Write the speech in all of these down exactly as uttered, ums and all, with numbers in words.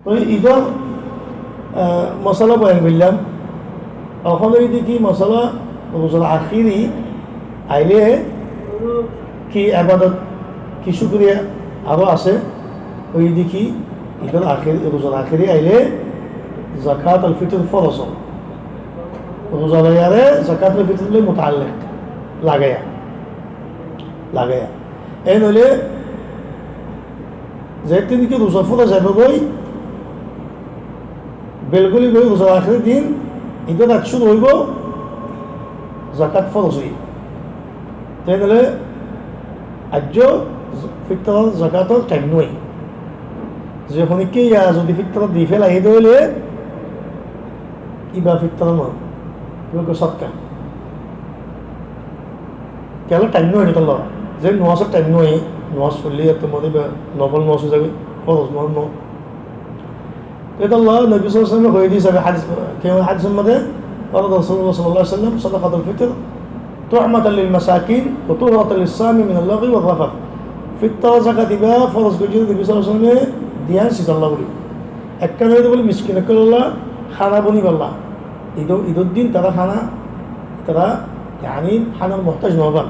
Toi ídor, ah, mosala boyan goillám. Ehón óilde ki mosala, ruzar ahéri aile ki ebadot, ki cúkuriya aró asé, óilde ki ídor ahéri, ruzar ahéri aile zakatul fitr foroz. Ruza loiyaré zakatul fitr loi mutaallik lagaiya, lagaiya. Ei noile zeddin ki ruza fura zaibói, bel gulibói, ruzar ahéri din, ídor rait cúru óibo, zakat foroz óiye. Te noile aijjó fitr zakator thaim no. Ze honikka ya zodi fitr di félaiye de óile, íba fitr no, íba sodka. Kiyólla thaim no, etolla ze nomazor thaim no, nomaz foille iyóttu mane íba nofol nomaz ói zagói, foroz nomaz no. Etolla Nobi sallallahu alaihi wasallame hoi diyé, hadis, ki hadisor modde, قال رسول الله صلى الله عليه وسلم: صدقة الفطر طعمة للمساكين وطهرة للصائم من اللغو والرفث. Fitr zakat íba foroz goijjé Nobi sallallahu alaihi wasallame diyan sizolla buli. Ekkán óilde buli miskin ókkolólla hána bonibálla. Ído-, ídor din tará hána, tará, yani, hánar muhtáj no óiban.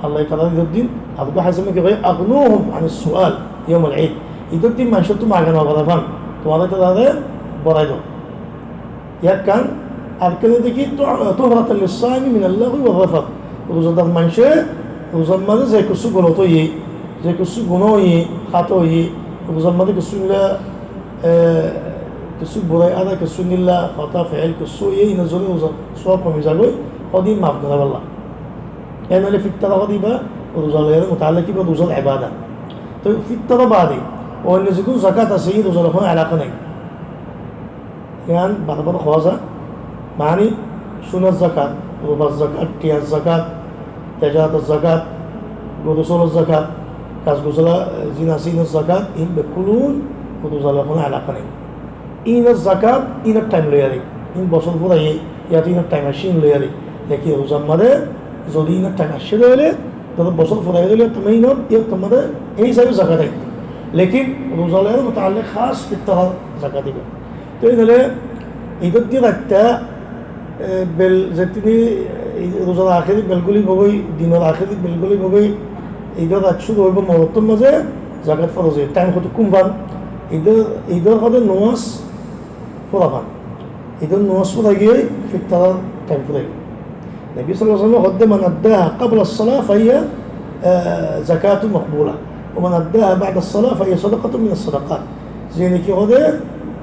Allah tará ídor din, Abu Hazim ki hoó, أغنوهم عن السؤال يوم العيد. Ídor din maincóttu maga no goraiban, tuáñra tarare borai do. Ekkán, arekkán óilde ki, طهرة للصائم من اللغو والرفث. Ruzadar maincé ruzar mazé ze kessú golot óiye, ze kessú guná óiye, hata óiye, ruzar mazé kessú nilla, e, kessú burai ada, kessú nilla hotá, feél kessú óiye, inor zoriya ruzar sóab komi zagói, hodé maf goraibolla. Ei noile fitr hodé íba ruza loiyaré mutaallik íba ruzar ebadat. Toi fitr bade oinno zedún zakat asé, ín ruzar honó elaka nai. Yián bar bar hoó za, mani, cúnor zakat, rufar zakat, thiyar zakat, tejarotor zakat, goru sólor zakat, gas gusóla, e, zin asé, inor zakat, in bekkún ruzar honó elaka nai. Inor zakat, inor thaim loiyaré, in bosór furaiye, yáto inor thaim aiccé, in loiyaré. Lekin ruzar mazé zodi inor thaim aiccé de óile, zodi bosór furaiye de óile, tuáñra inor, iyóttu mazé ei hísabe zakat aibó. Lekin ruza loiyaré mutaallik hás fitr zakat íba. Toi noile ídor din raitta, e, bel, zeddin, e, ruzar ahéri bel gulibói, dinor ahéri bel gulibói, ídor rait cúru óibo, muhúrtor mazé zakat foroz óiye. Thaim hotokkún fán? Ídor, ídor hodé nomaz fura fán. Ídor nomaz fura giyé fitr thaim fura giyé. Nobi sallallahu alaihi wasallame hoó de, من أداها قبل الصلاة فهي، آه، زكاة مقبولة، ومن أداها بعد الصلاة فهي صدقة من الصدقات. Ze niki hoó de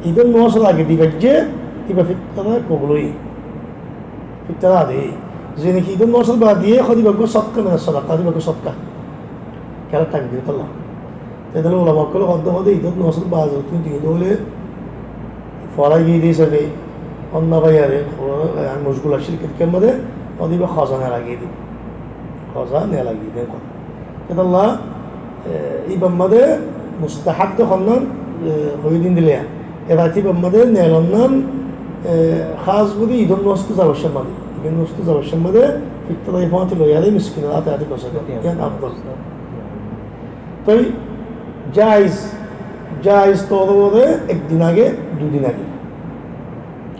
ídor nomazor age di faijjé, íba fitr kobul óiye, fitr ada óiye. Ze niki ídor nomazor baade hoó de íba sodka, من الصدقات, íba sodka. Kiyólla thaim giyé tolla. Te dóile ulama ókkole hoó de, hoó de ídor nomazor baade tuñí diyó de óile fora giyé de hísabe, onna báiye, e, mocgul accíl, kiyólla de, hoó de íba hoza nela giyé de. Hoza nela giyé de. Te dóilla, e, íbar mazé mustahab de honnán, e, hoiyé de endilla. E rait íbar mazé nelonnán, e, hás gorí ídor nomazttu zabar cómot, ídor nomazttu zabar cómot fitr fáñti loiyaré miskinor áte áte gosá de. Yián afdol. Toi jaiz, jaiz to óibo de ek din age, dui din age.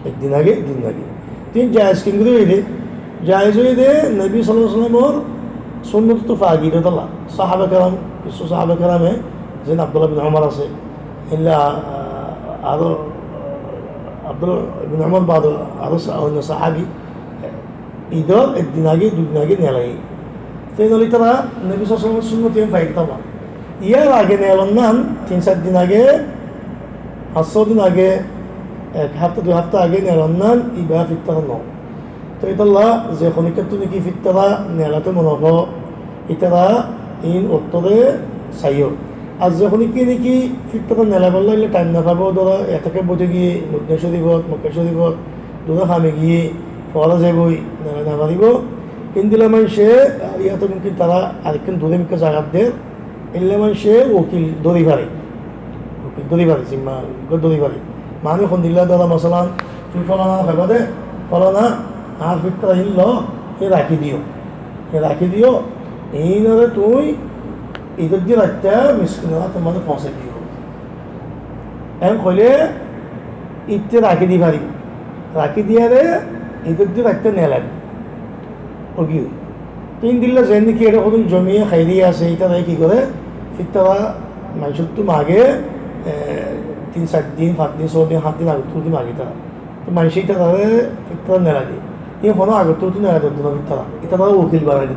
Ek din age, dui din age. Te jaiz keéngori óiye de? Jaiz óiye de Nobi sallallahu alaihi wasallamor sunnottu fa giyé de tolla. Sahaba keram, kessú sahaba kerame, zeén Abdullah bin Umar asé, illa, a, aró, Abdullah bin Umar baade aró sa-, oinno sahabi, ídor ek din age, dui din age nelaiyé. Te dóilla ítara Nobi sallallahu alaihi wasallamor sunnot yián fai giyé tolla. Yar age nelonnán, tin sair din age, fañs só din age, ek hafta dui hafta age nelonnán, íba fitr no. Toi etolla ze honikkattú niki fitr nelaito mone hoó, ítara in ottóre saiyó. Ar ze honikka niki fitr nelaibolla illa thaim no faibo, dóro, etekaf boi táikke Modina Corifot, Mokka Corifot, dure hame giyé, fora zaiboi, nelai no faribo. Endilla maincé, yáto mumkin tara arekkán dure mikká zagat der, endilla maincé wokil dóri fare. Wokil dóri fare, zimma dóri fare. Mani hondilla dóro, masalan, tui folana hoiba de, folana, añár fitr in lo, e rakí diyo. E rakí diyo. Inore tui ídor din raitta miskinor átor mazé foóñsai diyo. En hoilé itte rakí di faribo. Rakí diyaré idor din raitta nelaibó. Ógiyoi. Tin dilla zeén niki ere hodún zomiye háiri asé, ítara ki goré? Fittara maincóttu mage, e, tin sair din, fañs din, só din, hát din agottú mage ítara. Te maincé ítarare fittara nelai de. Ín hono agottú nelai de, duna fittara. Ítara ukil banai de.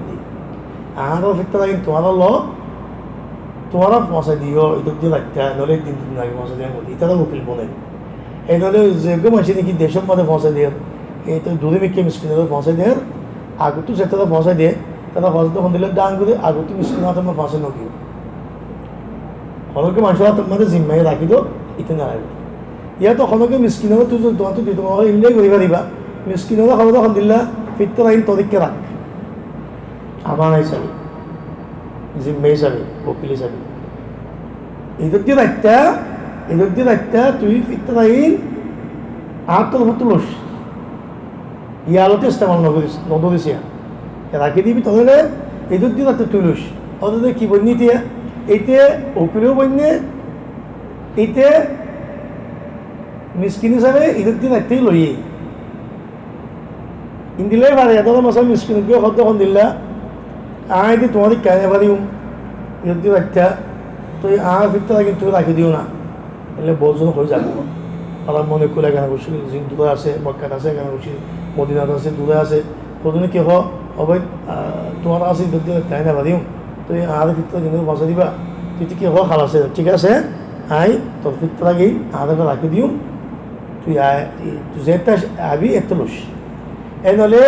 Añárar fittara ín tuáñra lo, tuáñra foóñsai diyo, idor din raitta, noile ek din dui din age foóñsai diyo, ítara ukil banai de. Ei noile ze uggwá maincé niki decór mazé foóñsai der, ei to duri mikká miskinore foóñsai der, agottú ze tara foóñsai der, tara foóñsai de hondilla dán gorí, agottú miskinor át mazé foóñsai no diyo. Hono uggwá maincór át mazé zimma rakí do, íte nelai de. Yá to hono uggwá miskinore tui zodi tuáñttu dito mone hoó, endilla gorí fariba, miskinore hoó de hondilla, fittara ín tor ikká rak. Amana hísabe, zimma hísabe, ukil hísabe. Idor din raitta, idor din raitta tui fittara ín añár torfóttu lois. Yá loti estemal no goris, no doris yá. Rakí dibi toile idor din raitta tui lois. Ótode ki boinne ite? Ite ukil boinne, ite miskin hísabe idor din raitta loiye. Endilla fare, dóro, masalan, miskin uggwá hoó de hondilla, añí de tuáñre kene fariyum, idor din raitta, toi añár fittara kintu rakí diyo na. Eile bout zone hoi zaibo. Añára mone gorí kene gorí, zin dure asé, Mokkat asé, kene gorí, Modinat asé, dure asé. Hodún ki hoó, ó bái, a, tuáñr asé, idor din raitta añí no fariyum. Toi añáre fittara kintu foóñsai diba. Tui to ki hoó, halas, thík asé, añí tor fittara gin añáre rakí diyum. Tui aái, tui zeéñtte aibi, éñtte lois. Ei noile,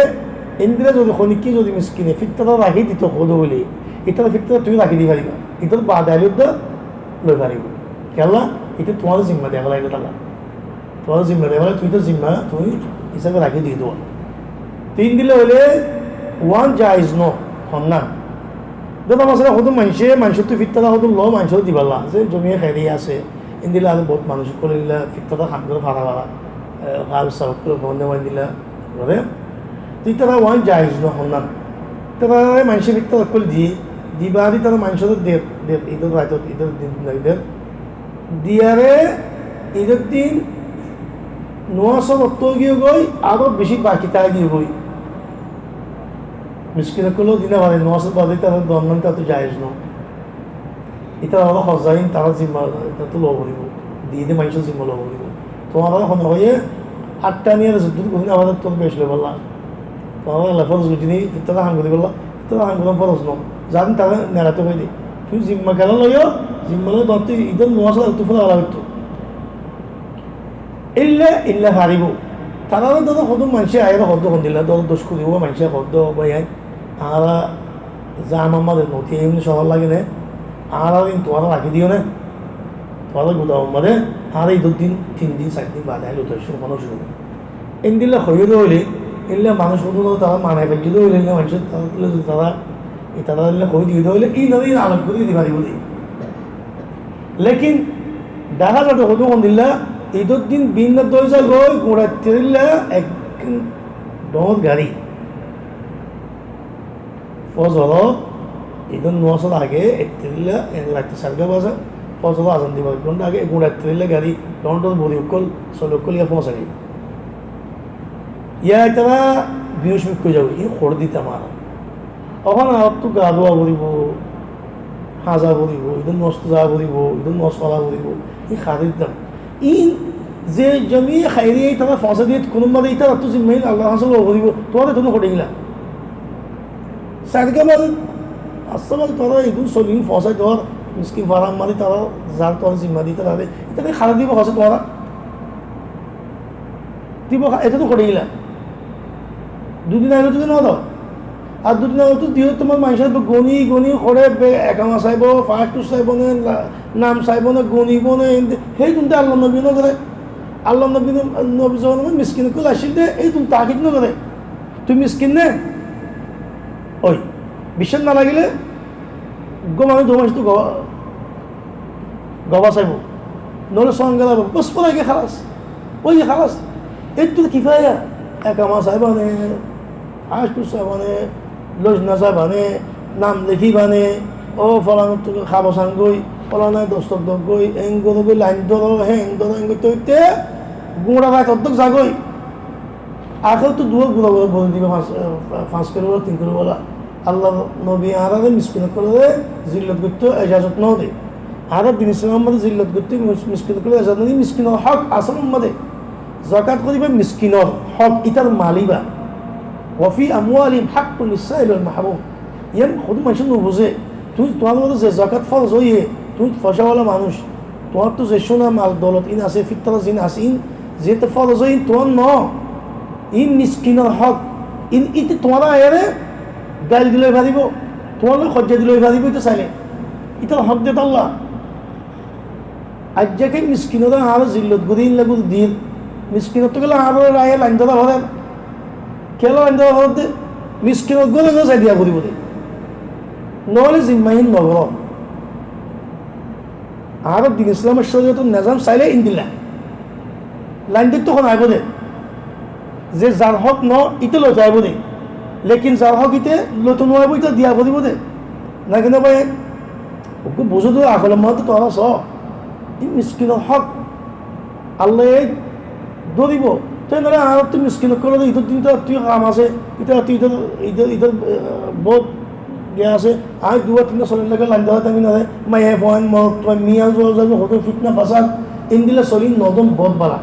endilla zodi honikka zodi miskine fittara rakí dito hoó de óile, ítara fittara tui rakí di fariba. Ítar baade aile de loi faribo. Kiyólla? Íte tuáñre zimma diya félaiye de tara. Tuáñre zimma diya félaiye, tui ítar zimma, tui hísabe rakí di do. Te endilla óile, uán jaiz no, hon na. Dóro, masalan, hodún maincé, maincóttu fittara hodún lo, maincóre dibálla. Ze zomiye háiri asé, endilla aró bout manúic ókkol endilla fittara ham goré fara fara, e, ham sab ókkol bondé endilla goré. Te ítara uán jaiz no hon na. Ítara maincé fittara ókkol di, di baade ítara maincóre der, der, idor raitot, idor din, din der. Diyaré idor din nuwasor ottó giyé goi, aró beci baki táki giyé goi. Miskin ókkol di no fare, nuwasor baade ítara don to jaiz no. Ítara abar hozain, tará zimma, ítara to lowa foribo. Diyé de maincór zimma lowa foribo. Tuáñra hone hoiye, atta niyore zuddur gorí abar tor bec loibolla. Tuáñra Allah foroz goijjé ni, fittara ham goríbolla, fittara ham gorón foroz no. Zan tará nelaito hoiye de. Tui zimma kiyólla loiyo, zimma loi tuáñttu idor nuwasor ottó fura fela goittó. Illa, illa faribo. Tarare dóro hodún maincé aiyóre hoó de hondilla, dóro doc kuri uggwá maincé hoó de bái ain. Añára zamar mazé no tiyum, emni cóhor lage né, añára din tuáñra rakí diyo né, tuáñra gudamor mazé, añára idor din tin din, sair din baade aile utai cúru, hono cúru. Endilla hoiyé de óile, endilla manúic hodún tará manai faijjé de óile, endilla manúic tará, tará, tará endilla hoi diyé de óile, inore in alok gorí di faribo de. Lekin dehá za de hodún hondilla, idor din binna dói za goi, gura tirilla ek dhoóñr gari. Fozorot, idor nuwasor age, ettirilla, en raitta sairgá baza, fozoror azan dibar ek gonta age, egun ettirilla gari, dhoóñr dhoóñr bori ókkol, soli ókkol, yá foóñsai giyé. Yá ítara biyuc mikká ói zagói, in hoçé ditam añára. Ehón añáráttu gaa dúa foribo, háñza foribo, idor nuwas háñza foribo, idor nuwas fora foribo, in hoçé ditam. In ze zomiye háiri ítara foóñsai diyé, kunó mazé ítarattu zimma in Allar hañsé lowa foribo, tuáñra ítara hoçé gilá. Sairgá mazé, asá mazé tuáñra idún soli foóñsai tuáñr miskin farar mazé tará zar tuáñra zimma di tarare, ítara hoçé dibo hoçé tuáñra. Dibo, ítara hoçé gilá. Dui din age zodi no do, ar dui din age zodi diyo, tuáñr maincé goni goni hoçé be, ekama saibo, fañs tus saibo né, la-, nam saibo né, gonibo né, ende, hédun de Allar nobi no goré. Allar nobi, nobi zobane miskin ókkol accíl de, hédun takit no goré. Tui miskin né? Ói, biccác no lagile, gom age dui maincttu go-, goba saibo. Noile songela bo, bos, fura giyé, halas. Ói, halas. Éttu kifaya. Ekama saiba né, fañs tus saiba né, lojna saiba né, nam lekiba né, ó folan tu haba sangói, Fólana dostok dór goi, en goró goi, lain dóro, hé en dóro, en goitté goitté gura rait oddek za goi. Ahérottú duwá gura gura boli dibo, fañs, fañs kilo wala, tin kilo wala. Allar nobi añáráre miskin ókkolore zillot goittó ejazot no de. Añárar din Islamor mazé zillot goittó mis-, miskin ókkolore ejazot no de, miskinor hók asól mazé. Zakat hoiba miskinor hók, ítar mal íba. Wa fi amwalihim haqqun lis-sa'ili wal mahrum. Yián hodún maincé no buzé. Tuñí, tuáñr uore ze zakat foroz óiye, tuñí foicá wala manúic, tuáñrtú ze cúna mal doulot ín asé, fittóra zin asé, ín zeéte foroz óiye, ín tuáñr no, ín miskinor hók, ín íte tuáñra aiyóre gail dilai faribó, tuáñra hoijja dilai faribó, íte sailé, ítar hók de tálla. Aijja ki miskinoré añára zillot gorí ílla gorí dir, miskinottú gele añára aiyóre lain dóra forer, kiyólla lain dóra forer de, miskinor góre góre zai diya foribó de, noóile zimma hín no goró. Añárar din Islamor córiyotor nezam sailé endilla. Lain dóitto hon aibó de. Ze zar hók no, íte loito aibó de. Lekin zar hók íte loito no aibó, íte diya foribó de. Naki no bái? Uggwá buzó de, akolor mazé tuáñra só. Ín miskinor hók. Allaye dóribo. Te nole añárattú miskin ókkolor ídor din ítarattu kam asé, ítarattu ídor, ídor, ídor, eh, bout giyan asé. Añí duwá tinná solir lage lain dóra táki nare, maiya fuain, morot fuain, miya zuwa zagi, hoto fitna fasad, endilla soli nodon bout bala.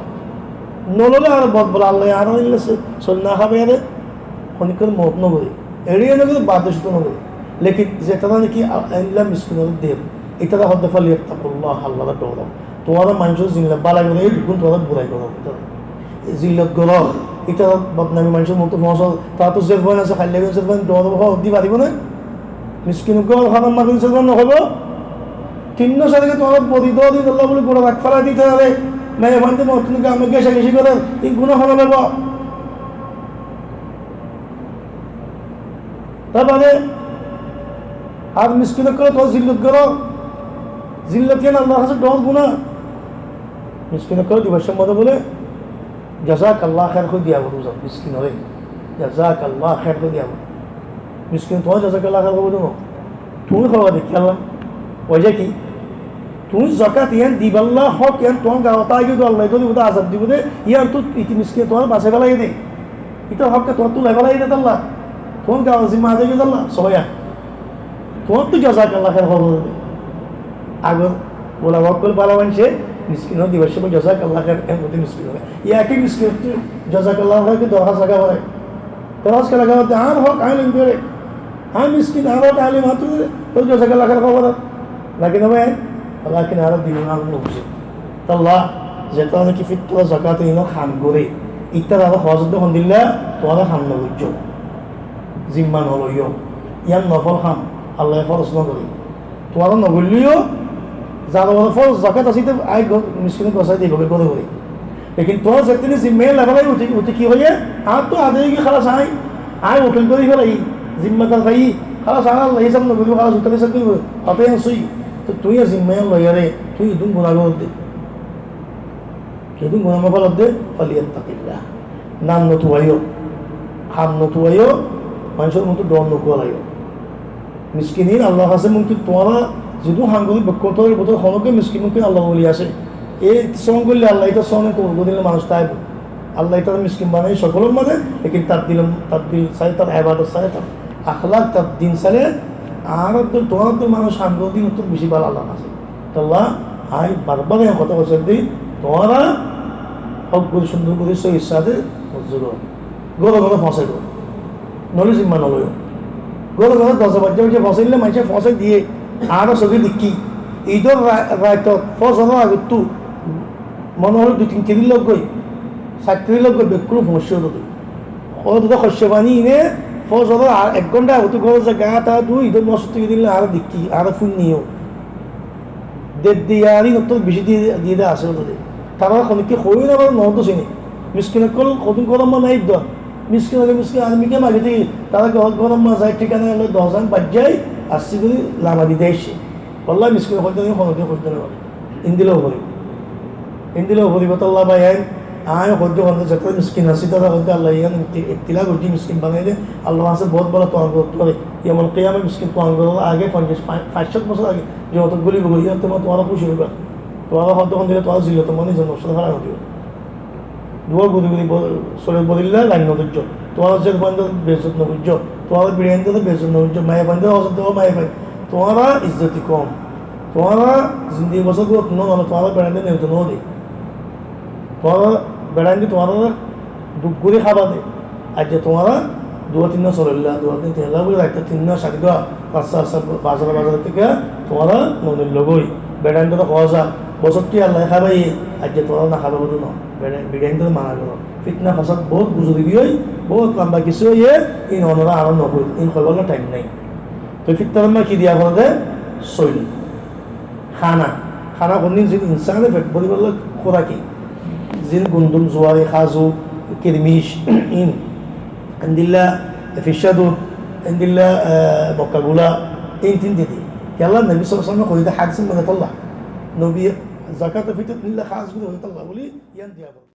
Nolole aró bout bala, Allaye añáre endilla so-, soli no hábaiyére, honikka mout no gorí. Eriya no gorí, bad diyó no gorí. Lekin zetará naki a-, endilla miskinore der, ítara hoó de, "Falyattaqullah", Allaré dóro. Tuáñra maincór zilla bálai goró, ei beggún tuáñra burai goró. Zillot goró, ítarar bodnami maincór muúntu foóñsor, tará to zer fuain asé, háilla zer fuain dóro hoó di faribó né? Miskin uggwá hoór, háram magir zer fuain no hoibó? Tin no sari ke tuáñra bodi dóri dolla buli gura rak félai di tarare, maiya fuain de morot fuain de gaçá gaçí gorer, ín guná hone loibo? Tar bade ar miskin ókkolore tuáñra zillot goró, zillot yián Allar hañsé dhoóñr guná. Miskin ókkolore dibar cómot bóle, "Jazakallah khair" hoi diya foribó, miskinore, "Jazakallah khair" hoi diya foribó. Miskin tuáñra "Jazakallah khair" hoibo de no? Tuñí hoiba de kiyólla? Wajá ki? Tuñí zakat yián dibálla hók yián tuáñr gañot aigiyói de, Allaye dóribo de, azab dibo de, yiántu íte miskine tuáñre basai félaiye de. Ítar hók ke tuáñrtú loi félaiye de tálla. Tuáñr gañor zimma adai óiye tálla, sóiya. Tuáñrtú jazakallah khair hoibo de. Agor ulama ókkol bála maincé miskinore dibar cómot jazakallah khair, en hoité miskinore. Yián ki miskinottú jazakallah khair ki dorhas raká foré? Dorhas kiyá raká foré? Añár hók añí loiyum de. Añí miskin, añár hók añí loiyum, añáttu tuáñra jazakallah khair hoó de. Naki no bái? Lekin añára din añára no buzí. Tálla zetará naki fittóra zakat inor ham goré, ítararé hoó de hondilla, tuáñra ham no goijjó, zimma no loiyó. Yián nofol ham, Allaye foroz no goré. Tuáñra no goillé yó, zar uore foroz zakat asé, íte añí go-, miskinore gosái dibo góre góre. Lekin tuáñra zettún zimma yián loi félaiye, íte, íte ki hoiye? Añáttu adai ói giyé, hálas, añí, añí wokil gorí félaiyi, zimmadar faiyí, hálas, añáre Allaye hísab no goríbo, hálas, ítaré hísab goríbo, hotá yián sóiyi. Toi tuñí zimma yián loiyóre, tuñí edún guná goródde, edún guná mafoladde, falyattaqillah. Nam no tuwaiyó, ham no tuwaiyó, maincór muúntu dhoóñr no kuwalaiyó. Miskin ín Allar hañsé mumkin tuáñra zedún ham gorí bekkún ókkolor bútore honó ekzon miskin mumkin Allar woli asé. E sóon goillé Allah ítar sóon kobul gorí dile manúic táibo. Allah ítaré miskin banaiye cókolor mazé, lekin tar dil, tar dil sailé, tar ebadot sailé, tar aklak, tar din sailé, añárar dóilla, tuáñrar dóilla manúic ham gorí dile to beci bála Allar hañsé. Tolla añí barbar yián hotá hoóir de, tuáñra hók gorí, cúndor gorí, sóiyi sáde mozuri goró. Góre góre foóñsai diyó. Noóile zimma no loiyó. Góre góre dorza baijjá baijjá foóñsai dile maincé foóñsai diyé. Añára sóge deikkí. Idor ra-, raitot fozoror agottú mone hoó dui tin kedir lók goi, sair kedir lók goi, bekkún foóñsai diyé. Ó dede hoicce fani ine fozoror ar ek gónta agottú góre zai gá-tá dui, idor mosjid tui dile añára deikkí, añára fúinni yó. Dedde yari nottor beci di-, diyede asé bóle de. Tará honikka hoiye no fare, no dosine. Miskin ókkol hodún gorom ma nai do. Miskin ókkol miskin, ar mike mage de, tará go-, gorom ma zai, thikana loi doc zan baijjai, assi gori lama dide aicce. Wallahi miskin ókkol honikka hoiye no fare. Endilla óibo. Endilla óibo, tolla bái ain, Añí hoddé hoddé zetará miskin asé, tará hoddé Allah yián ibti-, ibtila goijjé, miskin banaiyé dé, Allah asé bout bála tuáñra gorót fare. Yomul kiyama miskin tuáñra gorót age fonjaic, fa-, fañs cót bosór age, ziyót gulibó goi, yót tuáñra, tuáñra kúci óiba. Tuáñra hoddé hoddé tuáñra zillot ot nizor nofsore félai no diba. Duwa guri guri bo-, sole borilla, lain no dóijjo. Tuáñra ziyót fuain dóre bezzot no goijjo. Tuáñra birain dóre bezzot no goijjo. Maiyafuain dóre hozor dóro maiyafuain. Tuáñra izzoti kom. Tuáñra zindigi bosór gurot no, no, tuáñra birain dóre neuto no de. Tuáñra beraindé tuáñra duk gori hába de. Aijja tuáñra duwa tinna soloilla, duwa tin-, tinna buli raitto tinna sari dua, rasta rasta bazar bazar thíka tuáñra no nillói. Beraindé to hoó za, bosótti Allah ye hábaiye, aijja tuáñra no hába buli no. Bera-, beraindé mana goró. Fitna fasad bout guzori giyói, bout lamba kissú óiye, in onora aró no hoil, in hoibar thaim nai. Toi fitnar mazé ki diya fore de? Soil. Hána. Hána honnín zin insane fet bóribolla hóraki. Zin gundum, zuwari, házu, kirmic, in. Endilla fisha dud, endilla, eh, mokka gula, in tin didi. Yalla Nobi sallallahu alaihi wasallam hoiyé de hádis mazé tolla. Nobi zakat fitr endilla hás gori hoiyé tolla buli yián diya fore.